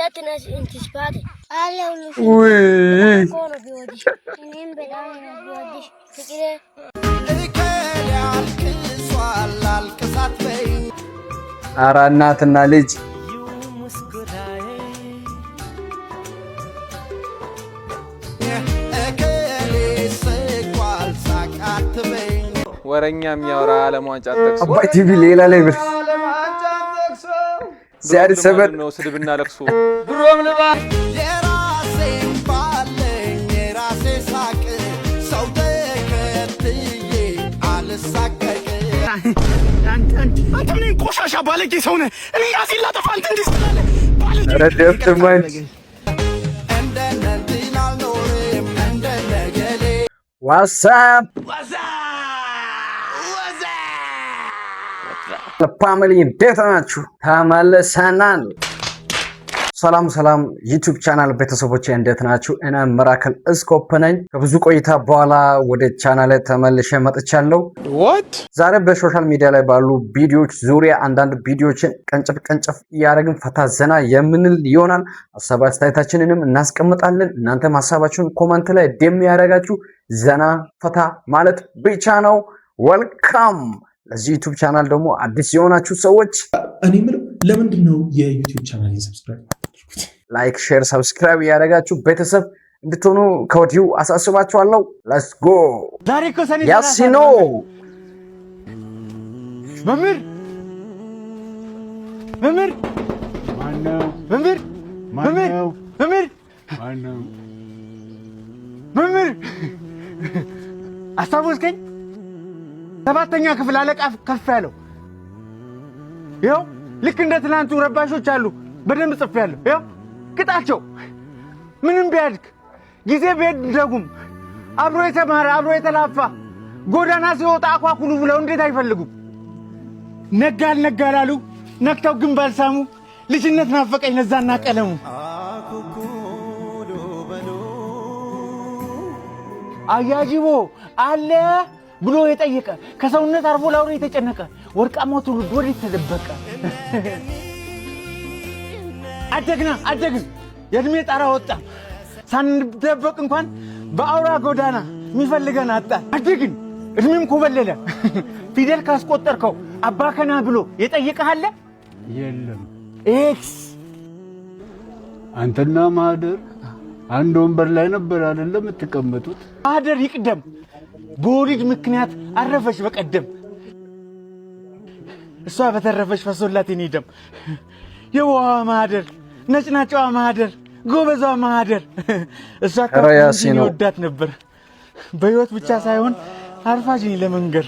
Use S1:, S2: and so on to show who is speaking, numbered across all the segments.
S1: እንዳትነስ እንትስባት አለው።
S2: ውይ!
S1: እኮ ነው ቢወድሽ፣ እኔም በጣም ነው ቢወድሽ ፍቅሬ።
S3: እከሌ አልቅሷል አልቅሳት በይ።
S2: ኧረ እናትና ልጅ።
S3: እከሌ ስቋል ሳቅ አትበይ።
S4: ወረኛ የሚያወራ ዓለም ዋንጫ ጠቅሶ
S2: አባይ ቲቪ ሌላ level CR7።
S4: ነው ስድብና ለቅሶ።
S3: የራሴን ባለኝ የራሴ ሳቅ ሰው ተከትዬ አልሳቀቅ።
S5: አንተ ምን ቆሻሻ ባለጌ ሰው ነህ? እኔ ራሴን ላጠፋ አንተ እንዲህ ትላለህ? ባለጌ!
S2: ኧረ ደፍትማች።
S3: እንደነ እንትን አልኖርም እንደነ ገሌ።
S2: What's up, family? እንዴት ናችሁ? ተመልሰናል። ሰላም ሰላም YouTube channel ቤተሰቦቼ፣ እንዴት ናችሁ? እኔ ምራክል እስኮፕ ነኝ። ከብዙ ቆይታ በኋላ ወደ ቻናል ተመልሼ መጥቻለሁ። ዛሬ በ social media ላይ ባሉ ቪዲዮዎች ዙሪያ አንዳንድ ቪዲዮዎችን ቀንጨፍ ቀንጨፍ እያደረግን ፈታ ዘና የምንል ይሆናል። ሀሳብ አስተያየታችንንም እናስቀምጣለን። እናንተም ሀሳባችሁን comment ላይ እንደሚያደርጋችሁ ዘና ፈታ ማለት ብቻ ነው። Welcome። ለዚህ YouTube channel ደግሞ አዲስ የሆናችሁ ሰዎች
S6: እኔ የምለው ለምንድን ነው የ YouTube channel ኤን subscribe ማታደርጉት?
S2: Like፣ share፣ subscribe እያደረጋችሁ ቤተሰብ እንድትሆኑ ከወዲሁ አሳስባችኋለሁ። Let's go።
S5: ዛሬ እኮ ሰኔ 30
S2: ያሲኖ።
S5: ነው። መምህር፣ መምህር፣ መምህር፣ መምህር፣ መምህር፣ መምህር፣ አስታወስከኝ? ሰባተኛ ክፍል አለቃ ከፍ ያለው። ይኸው ልክ እንደ ትናንቱ ረባሾች አሉ። በደንብ ጽፌያለሁ። ይኸው ቅጣቸው። ምንም ቢያድግ ጊዜ ቢሄድ ደጉም አብሮ የተማረ አብሮ የተላፋ ጎዳና ሲወጣ አኳኩሉ ብለው እንዴት አይፈልጉም? ነጋ አልነጋ ላሉ ነክተው ግን ባልሳሙ ልጅነት ናፈቀኝ ለዛና ቀለሙ።
S3: አኩኩሉ በሉ።
S5: አያጅቦ አለ ብሎ የጠየቀ ከሰውነት አርፎ ላውሬ የተጨነቀ ወርቃማው ትውልድ ወዴት ተደበቀ? አደግና አደግን፣ የእድሜ ጣራ ወጣ፣ ሳንደበቅ እንኳን በአውራ ጎዳና የሚፈልገን አጣ። አደግን፣ እድሜም ኮበለለ። ፊደል ካስቆጠርከው አባከና ብሎ የጠየቀህ አለ?
S7: የለም።
S5: X።
S7: አንተና ማህደር አንድ ወንበር ላይ ነበር አይደለም የምትቀመጡት?
S5: ማህደር ይቅደም፣ በወሊድ ምክንያት አረፈች በቀደም። እሷ በተረፈች ፈሶላት የኔ ደም። የዋዋ ማህደር፣ ነጭናጫዋ ማህደር፣ ጎበዟ ማህደር። እሷ
S2: ኧረ ያሲኖ።
S5: ወዳት ነበር በህይወት ብቻ ሳይሆን አርፋጅ ነኝ ለመንገር።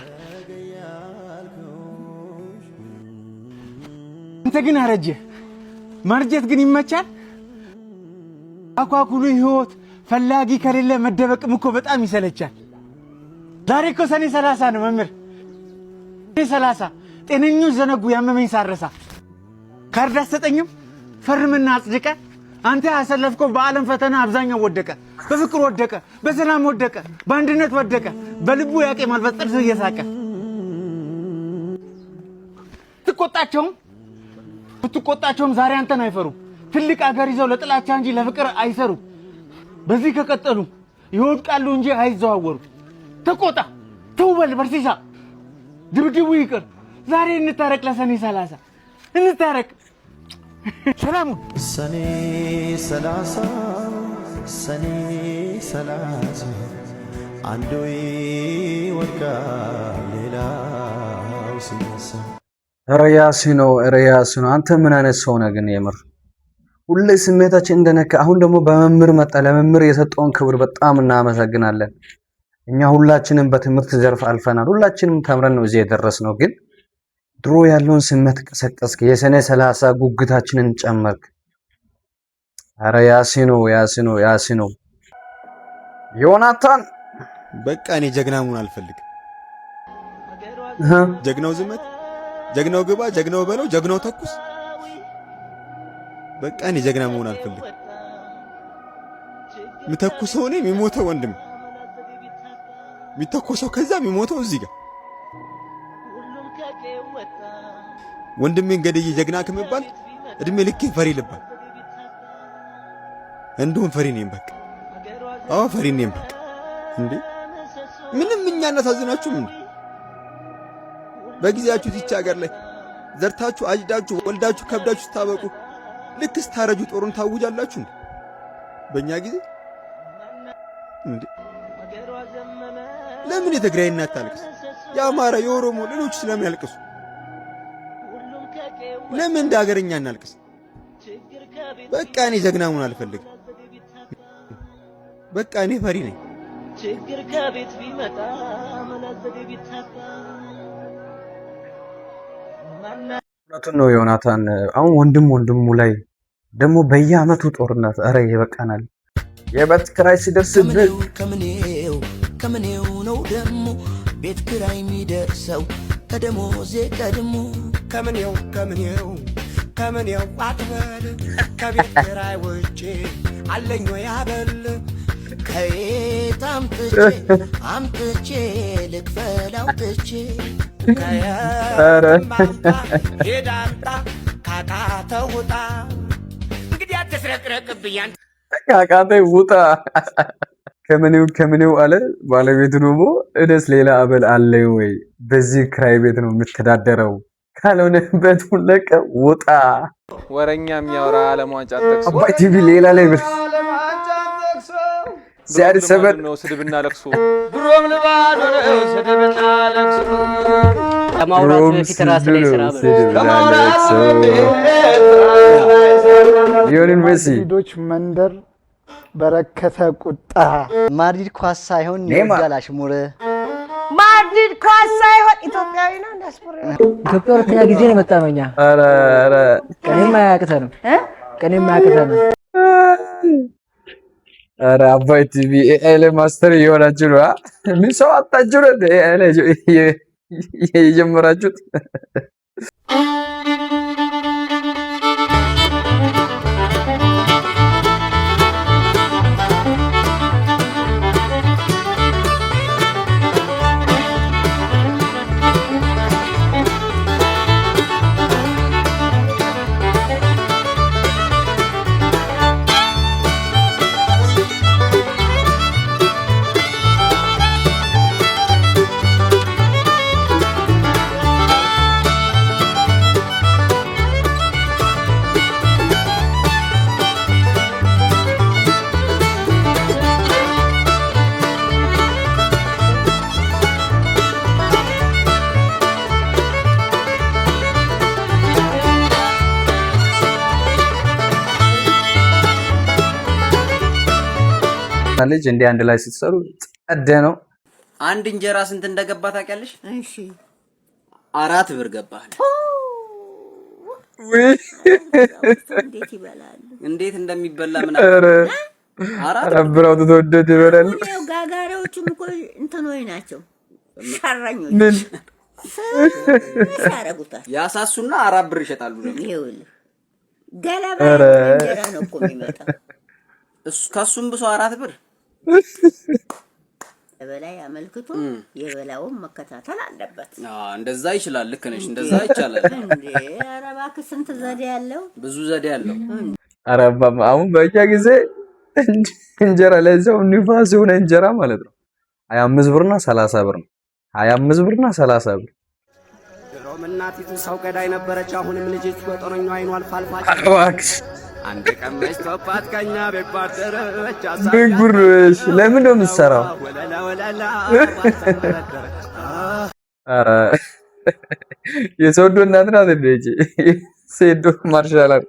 S5: አንተ ግን አረጀ። ማርጀት ግን ይመቻል። አኳኩሉ ህይወት ፈላጊ ከሌለ መደበቅም እኮ በጣም ይሰለቻል። ዛሬ እኮ ሰኔ 30 ነው መምህር። ሰኔ 30 ጤነኞች ዘነጉ ያመመኝ ሳረሳ። ካርድ አትሰጠኝም? ፈርምና አጽድቀ። አንተ ያሰለፍከው በዓለም ፈተና አብዛኛው ወደቀ። በፍቅር ወደቀ፣ በሰላም ወደቀ፣ በአንድነት ወደቀ። በልቡ ያቄማል በጥርሱ እየሳቀ። ትቆጣቸውም ብትቆጣቸውም ዛሬ አንተን አይፈሩም። ትልቅ አገር ይዘው ለጥላቻ እንጂ ለፍቅር አይሰሩም። በዚህ ከቀጠሉ ይወድቃሉ እንጂ አይዘዋወሩም። ተቆጣ፣ ተውበል በርሲሳ፣ ድብድቡ ይቅር። ዛሬ እንታረቅ፣ ለሰኔ 30 እንታረቅ። ሰላሙን
S3: ሰኔ 30፣ ሰኔ 30፣ አንዱ ይወድቃል ሌላው ሲነሳ።
S2: ኧረ ያሲኖ፣ ኧረ ያሲኖ፣ አንተ ምን አይነት ሰው ነህ ግን? የምር ሁሌ ስሜታችን እንደነካ። አሁን ደግሞ በመምህር መጣ። ለመምህር የሰጠውን ክብር በጣም እናመሰግናለን። እኛ ሁላችንም በትምህርት ዘርፍ አልፈናል። ሁላችንም ተምረን ነው እዚህ የደረስነው። ግን ድሮ ያለውን ስሜት ቀሰቀስክ። የሰኔ 30 ጉጉታችንን ጨመርክ። ኧረ ያሲኖ፣ ያሲኖ፣ ያሲኖ፣ ዮናታን።
S8: በቃ እኔ ጀግና መሆን አልፈልግም።
S2: እህ።
S8: ጀግናው ዝመት፣ ጀግናው ግባ፣ ጀግናው በለው፣ ጀግናው ተኩስ። በቃ እኔ ጀግና መሆን አልፈልግም። የምተኩሰው እኔ፣ የሚሞተው ወንድም፣ የሚተኮሰው ከዛ የሚሞተው እዚህ ጋር። ወንድሜን ገድዬ ጀግና ከምባል እድሜ ልኬን ፈሪ ልባል። እንደውም ፈሪ ነኝ በቃ። አዎ ፈሪ ነኝ በቃ። እንዴ ምንም እኛ እናሳዝናችሁም እንዴ? በጊዜያችሁ ይህች ሀገር ላይ ዘርታችሁ አጭዳችሁ ወልዳችሁ ከብዳችሁ ስታበቁ ልክ ስታረጁ ጦሩን ታውጃላችሁ እንዴ? በእኛ ጊዜ እንዴ ለምን የትግራይ እናት ታልቅስ? የአማራ የኦሮሞ ሌሎች ስለምን ያልቅሱ? ለምን እንደ ሀገርኛ እናልቅስ? በቃ እኔ ጀግና መሆን አልፈልግም። በቃ እኔ ፈሪ ነኝ።
S9: ችግር ከቤት ቢመጣ መላዘዴ ቢታጣ
S2: እውነቱን ነው ዮናታን። አሁን ወንድም ወንድሙ ላይ ደግሞ በየአመቱ ጦርነት፣ እረ ይበቃናል። የቤት ኪራይ ሲደርስብህ
S9: ከምኔው ከምኔው ነው ደግሞ ቤት ኪራይ የሚደርሰው ከደሞዜ ቀድሞ
S5: ከምኔው ከምኔው ከምኔው አትበል ከቤት ኪራይ ውጪ አለኝ ወይ አበል
S9: ከየት አምጥቼ አምጥቼ ልክፈል አውጥቼ
S2: ኧረ
S5: ሂድ አምጣ ካቃተው ውጣ። እንግዲህ አትስረቅረቅብኝ አንተ።
S2: ካቃተህ ውጣ። ከምኔው ከምኔው አለ ባለቤቱ ደግሞ እደስ ሌላ አበል አለ ወይ? በዚህ ክራይ ቤት ነው የምተዳደረው። ካልሆነ ቤቱን ለቀህ ውጣ።
S4: ወረኛ የሚያወራ ዓለም ዋንጫ ጠቅሶ
S2: አባይ ቲቪ ሌላ ላይ ብል ሲያድ
S4: ድሮም
S2: ሰበን
S4: ልማዱ ነው ስድብና ለቅሶ።
S9: ድሮም ልማዱ ነው ስድብና ለቅሶ።
S10: ከማውራት
S2: ድሮም
S10: በፊት ራስ ላይ
S2: ስድብ
S10: ስራ
S2: ነው
S10: በል።
S2: ስድብና ለቅሶ። ሊዮኔል ሜሲ
S7: ማድሪዶች መንደር በረከተ ቁጣ።
S10: ማድሪድ ኳስ ሳይሆን
S2: ኔይማር።
S10: ይወዳል አሽሙር።
S11: ማድሪድ ኳስ ሳይሆን ኢትዮጵያዊ ነው እንዳስপুር
S10: ኢትዮጵያ ሁለተኛ ጊዜ ነው የመጣ ነው። እኛ
S2: ኧረ ኧረ
S10: ቀኔም አያቅተንም፣ ቀኔም አያቅተንም።
S2: ኧረ አባይ ቲቪ AI ላይ master እየሆናችሁ ነው። አ? ምን ሰው አጣችሁ ነው AI ላይ የጀመራችሁት? ልጅ እንዲህ አንድ ላይ ስትሰሩ ጸደ ነው።
S10: አንድ እንጀራ ስንት እንደገባ ታውቂያለሽ?
S11: እሺ
S10: 4 ብር ገባል።
S2: ውይ
S11: እንዴት ይበላሉ?
S10: እንዴት እንደሚበላ ምን
S2: ኧረ
S10: አራት
S2: 4 ብር አውጥቶ እንዴት ይበላል?
S11: ያው ጋጋሪዎቹም እኮ እንትኖች ናቸው፣ ሸረኞች
S2: ምን
S11: ስስ ያደርጉታል።
S10: ያሳሱና 4 ብር ይሸጣሉ። ደግሞ
S11: ይኸውልህ ገለባ
S2: ኧረ
S11: የሆነ እንጀራ ነው እኮ የሚመጣው።
S10: እሱ ከሱም ብሶ 4 ብር
S11: የበላይ አመልክቶ የበላውን መከታተል አለበት።
S10: እንደዛ ይችላል። ልክ ነሽ። እንደዛ ይቻላል።
S11: እንዴ ኧረ እባክህ ስንት ዘዴ ያለው
S10: ብዙ ዘዴ አለው።
S2: ኧረ እባማ አሁን በእኛ ጊዜ እንጀራ ለዛው ንፋስ የሆነ እንጀራ ማለት ነው 25 ብርና 30 ብር ነው። 25 ብርና 30 ብር።
S5: ድሮም እናቲቱ ሰው ገዳይ ነበረች። አሁንም ልጅቱ በጦረኛው አይኗ አልፋልፋ
S2: ኧረ እባክሽ
S5: አንድ ቀን መሽቶባት ከኛ ቤት ባደረች።
S2: ምን ጉድ ነው? እሺ ለምን ነው የምትሰራው?
S5: ወለላ ወለላ ባልተንደረደረች።
S2: ኧረ የሰወዶ እናት ናት እንዴ? ይቺ ሴዶ martial art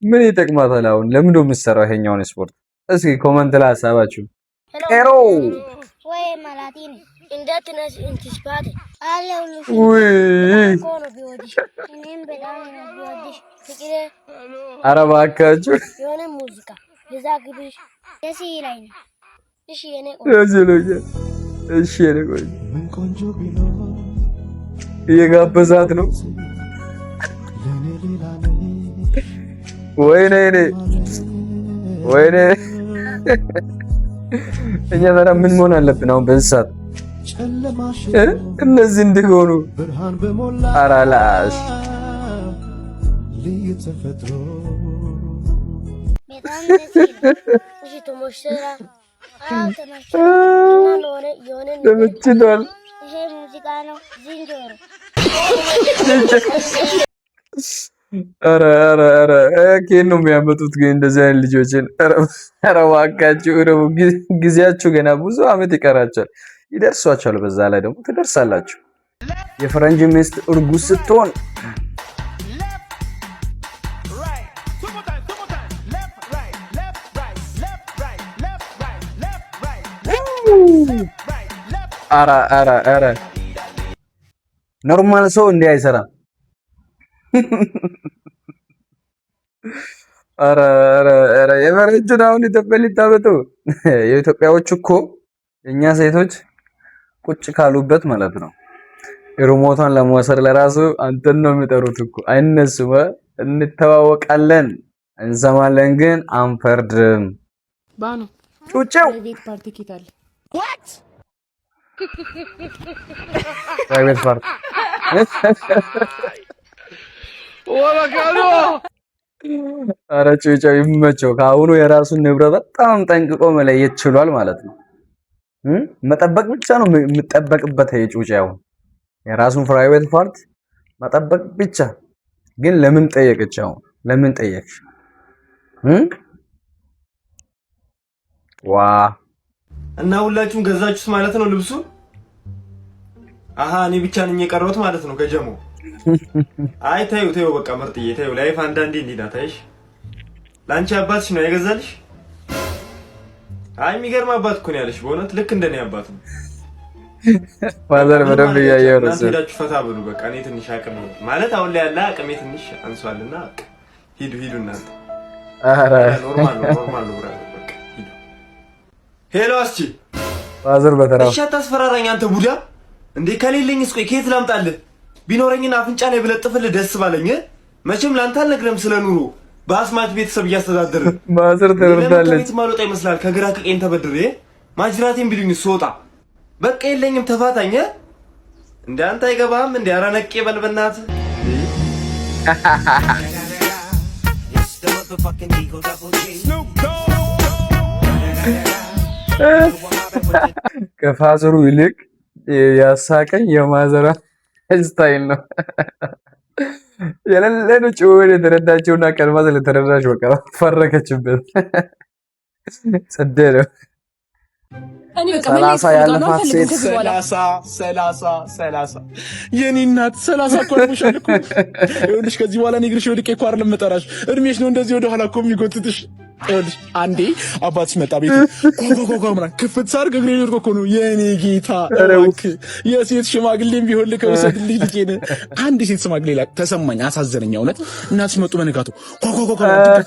S2: ምን ይጠቅማታል? አሁን ለምን ነው የምትሰራው ይሄኛውን ስፖርት? እስኪ comment ላይ ሀሳባችሁ። ቄሮ
S1: ወይ ማላቲን እንዴት ነሽ? እንትስፋት አለሁልሽ።
S2: ውይ
S1: እኮ ነው ቢወድሽ፣ እኔም በጣም ነው ቢወድሽ ፍቅሬ።
S2: ኧረ እባካችሁ
S1: የሆነ ሙዚቃ ልዛግብሽ ደስ ይለኛል። እሺ የኔ ቆንጆ
S2: ደስ ይለኛል። እሺ የኔ ቆንጆ እየጋበዛት ነው። ወይኔ እኔ ወይኔ እኛ ታዲያ ምን መሆን አለብን አሁን በዚህ ሰዓት እ? እነዚህ እንዲሆኑ ኧረ ላሽ
S3: ልዩ ተፈጥሮ
S1: በጣም በጣም ደስ ይላል። እሺ ተሞሽራ? አዎ ተመችቷል። እና ለሆነ የሆነ ነገር
S2: ተመችቷል።
S1: ይሄ ሙዚቃ ነው። ዝንጀሮ።
S2: ኧረ ኧረ ኧረ ከየት ነው የሚያመጡት ግን እንደዚህ አይነት ልጆችን? ኧረ ኧረ እባካችሁ እረፉ። ጊዜያችሁ ገና ብዙ አመት ይቀራቸዋል፣ ይደርሷቸዋል። በዛ ላይ ደግሞ ትደርሳላችሁ። የፈረንጅ ሚስት እርጉዝ ስትሆን። ኧረ ኧረ ኧረ normal ሰው እንዲህ አይሰራም። ኧረ ኧረ ኧረ የፈረንጁን አሁን ኢትዮጵያ ሊታመጡ። የኢትዮጵያዎች እኮ እኛ ሴቶች ቁጭ ካሉበት ማለት ነው remote ቷን ለመውሰድ ለራሱ አንተን ነው የሚጠሩት እኮ፣ አይነሱም። እንተዋወቃለን፣ እንሰማለን፣ ግን አንፈርድም።
S12: ባኑ።
S2: ጩጬው።
S12: Private party ኬት አለ?
S2: Private part። ኧረ ጩጬው ይመቸው። ከአሁኑ የራሱን ንብረት በጣም ጠንቅቆ መለየት ችሏል ማለት ነው። መጠበቅ ብቻ ነው የሚጠበቅበት። የጩጬ አሁን የራሱን private part መጠበቅ ብቻ። ግን ለምን ጠየቀች? አሁን ለምን ጠየቅሽ? ዋ።
S5: እና ሁላችሁም ገዛችሁት ማለት ነው ልብሱን? አሀ፣ እኔ ብቻ ነኝ የቀረሁት ማለት ነው ከጀሞ። አይ ተይው ተይው፣ በቃ ምርጥዬ ተይው። Life አንዳንዴ እንዲህ ናት። አይሽ ለአንቺ አባትሽ ነው የገዛልሽ? አይ የሚገርም አባት እኮ ነው ያለሽ፣ በእውነት ልክ እንደኔ አባት ነው።
S2: Father በደንብ እያየሁ ነው።
S5: እናንተ ሄዳችሁ ፈታ ብሉ። በቃ እኔ ትንሽ አቅም ማለት አሁን ላይ ያለ አቅሜ ትንሽ አንሷልና በቃ ሂዱ ሂዱ እናንተ።
S2: ኧረ።
S5: Normal ነው፣ normal ነው brother፣ በቃ ሂዱ። Hello አስቺ።
S2: Father በተራው።
S5: እሺ አታስፈራራኝ አንተ ቡዳ። እንዴ ከሌለኝስ ቆይ ከየት ላምጣልህ? ቢኖረኝና አፍንጫ ላይ ብለጥፍልህ ደስ ባለኝ። መቼም ላንተ አልነግረም ስለ ኑሮ፣ በአስማት ቤተሰብ እያስተዳደርን።
S2: Mother ትረዳለች።
S5: ከቤት ማልወጣ ይመስላል ከግራ ከቀኝ ተበድሬ ማጅራቴን ቢሉኝ ስወጣ በቃ የለኝም፣ ተፋታኝ። እንደ አንተ አይገባህም እንዴ? ኧረ ነቄ በል በእናትህ።
S2: ከ father ኡ ይልቅ ያሳቀኝ የማዘሯ style ነው። የሌለ ነው። ጭዌን የተረዳችውና ቀድማ ስለተረዳች በቃ ፈረከችበት። ጽዴ ነው።
S12: እኔ በቃ
S2: 30 ያለፋት ሴት።
S6: 30፣ 30፣ 30፣ የኔ እናት 30 እኮ አልፎሻል እኮ። ይኸውልሽ ከዚህ በኋላ እኔ እግርሽ ወድቄ እኮ አይደለም የምጠራሽ፣ እድሜሽ ነው እንደዚህ ወደ ኋላ እኮ የሚጎትትሽ። ይኸውልሽ አንዴ አባትሽ መጣ ቤት፣ ኳኳኳኳ ምናምን፣ ክፍት ሳርግ እግሬ ወድቆ እኮ ነው። የኔ ጌታ እባክህ የሴት ሽማግሌም ቢሆን ልከህ ውሰድልኝ ልጄን። አንድ የሴት ሽማግሌ ላክ ተሰማኝ፣ አሳዘነኝ እውነት። እናትሽ መጡ በንጋቱ፣ ኳኳኳኳ፣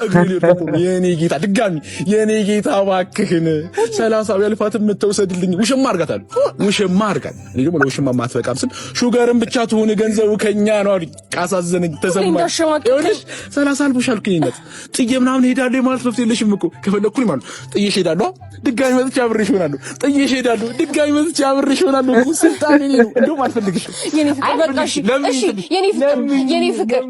S6: እግሬ ወድቆ እኮ ነው። የኔ ጌታ ድጋሚ የኔ ጌታ እባክህን 30 ቢያልፋትም የምትወሰድልኝ ውሽማ አድርጋታለሁ፣ ውሽማ አድርጋት። እኔ ደግሞ ለውሽማ ማትበቃም ስል sugar ን ብቻ ትሁን ገንዘቡ ከኛ ነው አሉኝ። አሳዘነኝ፣ ተሰማኝ። ይኸውልሽ 30 አልፎሻል እኮ የኔ እናት። ጥዬ ምናምን ሄዳለሁ ማለት መፍትሄ የለሽም እኮ። ከፈለኩኝ ማለት ጥዬሽ ሄዳለሁ፣ ድጋሚ መጥቼ አብሬሽ እሆናለሁ። ጥዬሽ ሄዳለሁ፣ ድጋሚ መጥቼ አብሬሽ እሆናለሁ። ስልጣን የኔ ነው። እንደውም አልፈልግሽም።
S12: የኔ ፍቅር በቃ እሺ፣ እሺ የኔ ፍቅር፣ የኔ ፍቅር።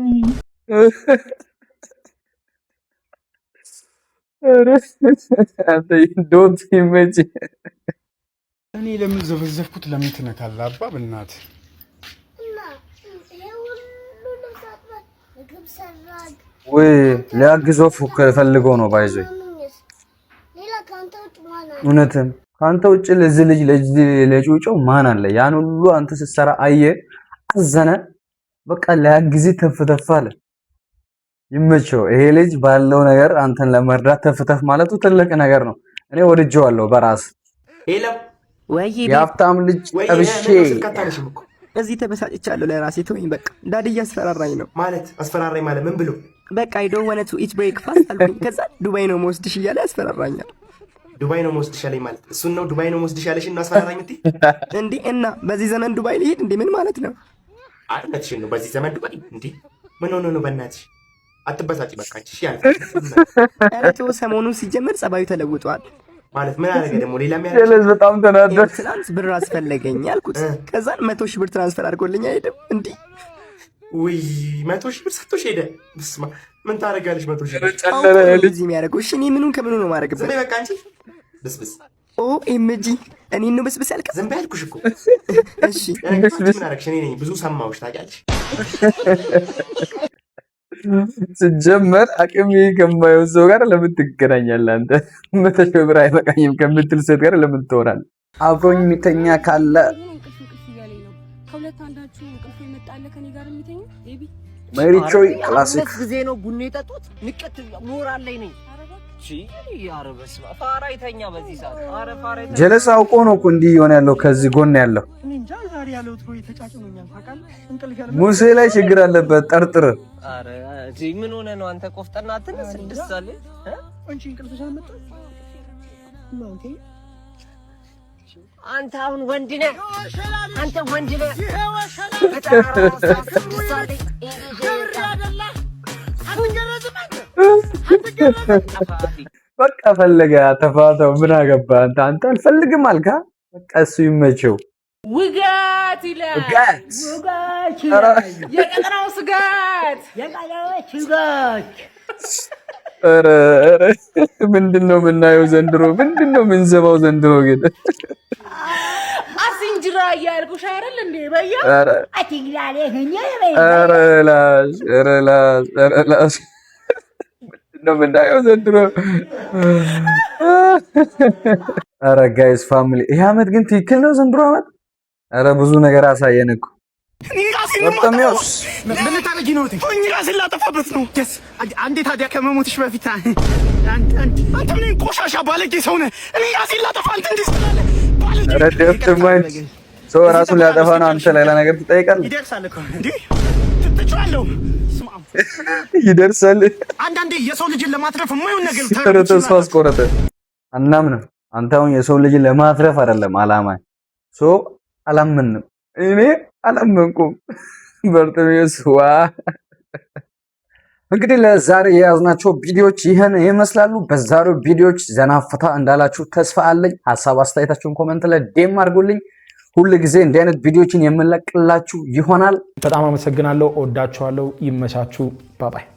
S2: Don't imagine.
S7: እኔ ለምን ዘፈዘፍኩት? ለምን ትነካለህ? አባ በእናትህ።
S1: እና ይሄ ሁሉ ልብስ አጥበን ምግብ ሰራን።
S2: ወይ ሊያግዘው ፈልጎ ነው by the way።
S1: ምንስ ሌላ ከአንተ ውጭ ማን አለ?
S2: እውነትም ከአንተ ውጭ ለዚህ ልጅ ለዚህ ለጩጮ ማን አለ? ያን ሁሉ አንተ ስትሰራ አየ፣ አዘነ። በቃ ሊያግዝህ ተፍ ተፍ አለ። ይመቸው። ይሄ ልጅ ባለው ነገር አንተን ለመርዳት ተፍ ተፍ ማለቱ ትልቅ ነገር ነው። እኔ ወድጄዋለሁ በራስ።
S13: Hello።
S14: ወይ።
S2: የሀብታም ልጅ
S13: ወይ።
S2: ጠብሼ።
S13: ምነው ስልክ አታነሽም እኮ?
S14: እዚህ ተበሳጭቻለሁ። ለራሴ ተወኝ በቃ። Daddy እያስፈራራኝ ነው።
S13: ማለት አስፈራራኝ ማለት ምን ብሎ?
S14: በቃ "I don't want to eat breakfast" አልኩኝ። ከዛ ዱባይ ነው መወስድሽ እያለ ያስፈራራኛል።
S13: ዱባይ ነው መወስድሽ አለኝ ማለት እሱን ነው? ዱባይ ነው መወስድሽ ያለሽን ነው አስፈራራኝ የምትይ?
S14: እንዴ እና በዚህ ዘመን ዱባይ ልሄድ እንዴ? ምን ማለት ነው?
S13: አይ እውነትሽን ነው። በዚህ ዘመን ዱባይ እንዴ? ምን ሆኖ ነው? በእናትሽ አትበሳጭ በቃ አንቺ። እሺ ያልፋል።
S14: ኧረ ተው፣ ሰሞኑን ሲጀመር ጸባዩ ተለውጧል።
S13: ማለት ምን አደረገ ደግሞ? ሌላ የሚያደርግ
S2: ጀለስ በጣም ተናደደ።
S14: ይኸው ትናንት ብር አስፈለገኝ አልኩት። ከዛን 100,000 ብር transfer አድርጎልኝ አይሄድም እንዲህ።
S13: ውይ፣ 100,000 ብር ሰጥቶሽ ሄደ። በስመ አብ፣ ምን ታደርጊያለሽ? 100,000 ብር
S14: አውቆ ነው እንደዚህ የሚያደርገው። እሺ እኔ ምኑን ከምኑ ነው
S13: ዝም
S14: ማድረግበት?
S13: በይ በቃ አንቺ ብስብስ።
S14: OMG፣ እኔን ነው ብስብስ ያልከው?
S13: ዝም በይ አልኩሽ እኮ።
S14: እሺ።
S13: ለነገሩ አንቺ ምን አደረግሽ? እኔ ነኝ ብዙ ሰማሁሽ ታውቂያለሽ።
S2: ሲጀመር አቅሜ ከማየው ሰው ጋር ለምን ትገናኛለህ አንተ? 100,000 ብር አይበቃኝም ከምትል ሴት ጋር ለምን ትሆናለህ? አብሮኝ የሚተኛ ካለ
S12: እንቅልፍ እንቅልፍ እያለኝ ነው። ከሁለት አንዳችሁ እንቅልፍ የመጣለ ከኔ ጋር የሚተኛ ቤቢ።
S2: ሜሪ ቾይ classic።
S9: አምስት ጊዜ ነው ቡና የጠጡት። ንቀት ሞራል ላይ ነኝ። ኧረ በስመ አብ፣ ፋራ ይተኛ በዚህ ሰዓት። ኧረ ፋራ ይተኛ።
S2: ጀለስ አውቆ ነው እኮ እንዲህ እየሆነ ያለው። ከዚህ ጎን ያለው
S5: እኔ እንጃ፣ ዛሬ ያለው ትሮ ተጫጭኖኛል ታውቃለህ። እንቅልፍ ያለ
S2: ሙሴ ላይ ችግር አለበት፣ ጠርጥር።
S9: ኧረ ምን ሆነ ነው አንተ? ቆፍጠና አትልም? 6 ሰዓት ላይ እ?
S5: አንቺ እንቅልፍሽ አልመጣም እናንተ?
S9: አንተ አሁን ወንድ ነህ። አንተ ወንድ ነህ። በጠራራው ሰዓት 6 ሰዓት ላይ እንግሊዝ።
S2: በቃ ፈለገ ተፋተው፣ ምን አገባ አንተ? አንተ አልፈልግም አልካ፣ በቃ እሱ ይመቸው።
S12: ውጋት ይላል።
S2: ውጋት።
S11: ውጋት።
S2: ኧረ።
S12: የቀጠናው ስጋት።
S11: የቀጠናው ስጋት።
S2: ኧረ ኧረ፣ ምንድን ነው የምናየው ዘንድሮ? ምንድን ነው የምንዘባው ዘንድሮ ግን?
S12: አሲንጅራ እያልኩሽ አይደል እንዴ? በያ
S2: ኧረ ኧረ ላሽ፣ ኧረ ላሽ፣ ኧረ ላሽ፣ ምንድን ነው የምናየው ዘንድሮ? ኧረ guys family፣ ይሄ አመት ግን ትክክል ነው ዘንድሮ አመት። ኧረ ብዙ ነገር አሳየን እኮ። በርጠሚዎስ።
S5: ምን ልታደርጊ ነው? እኔ ራሴን ላጠፋበት ነው። ደስ አንዴ ታዲያ ከመሞትሽ በፊት አንተ ምን ቆሻሻ ባለጌ ሰው ነህ። እኔ ራሴን ላጠፋ አንተ እንዲህ ስትላለህ። ባለጌ።
S2: ኧረ ደፍትማች ሰው ራሱን ሊያጠፋ ነው። አንተ ሌላ ነገር ትጠይቃለህ።
S5: ይደርሳል እኮ እንዴ፣ ትችዋለሁ። ስማ።
S2: ይደርሳል።
S5: አንዳንዴ የሰው ልጅን ለማትረፍ የማይሆን ነገር
S2: ኧረ ተስፋ አስቆረጠ። አናምንም። አንተ አሁን የሰው ልጅ ለማትረፍ አይደለም አላማ። So አላምንም። እኔ አላመንኩም። በርጥሜዎስ ዋ። እንግዲህ ለዛሬ የያዝናቸው ቪዲዮዎች ይህን ይመስላሉ። በዛሬው ቪዲዮዎች ዘና ፈታ እንዳላችሁ ተስፋ አለኝ። ሀሳብ አስተያየታችሁን comment ላይ DM አድርጉልኝ። ሁል ጊዜ እንዲህ አይነት ቪዲዮዎችን የምለቅላችሁ ይሆናል።
S6: በጣም አመሰግናለሁ። እወዳችኋለሁ። ይመቻችሁ። Bye bye።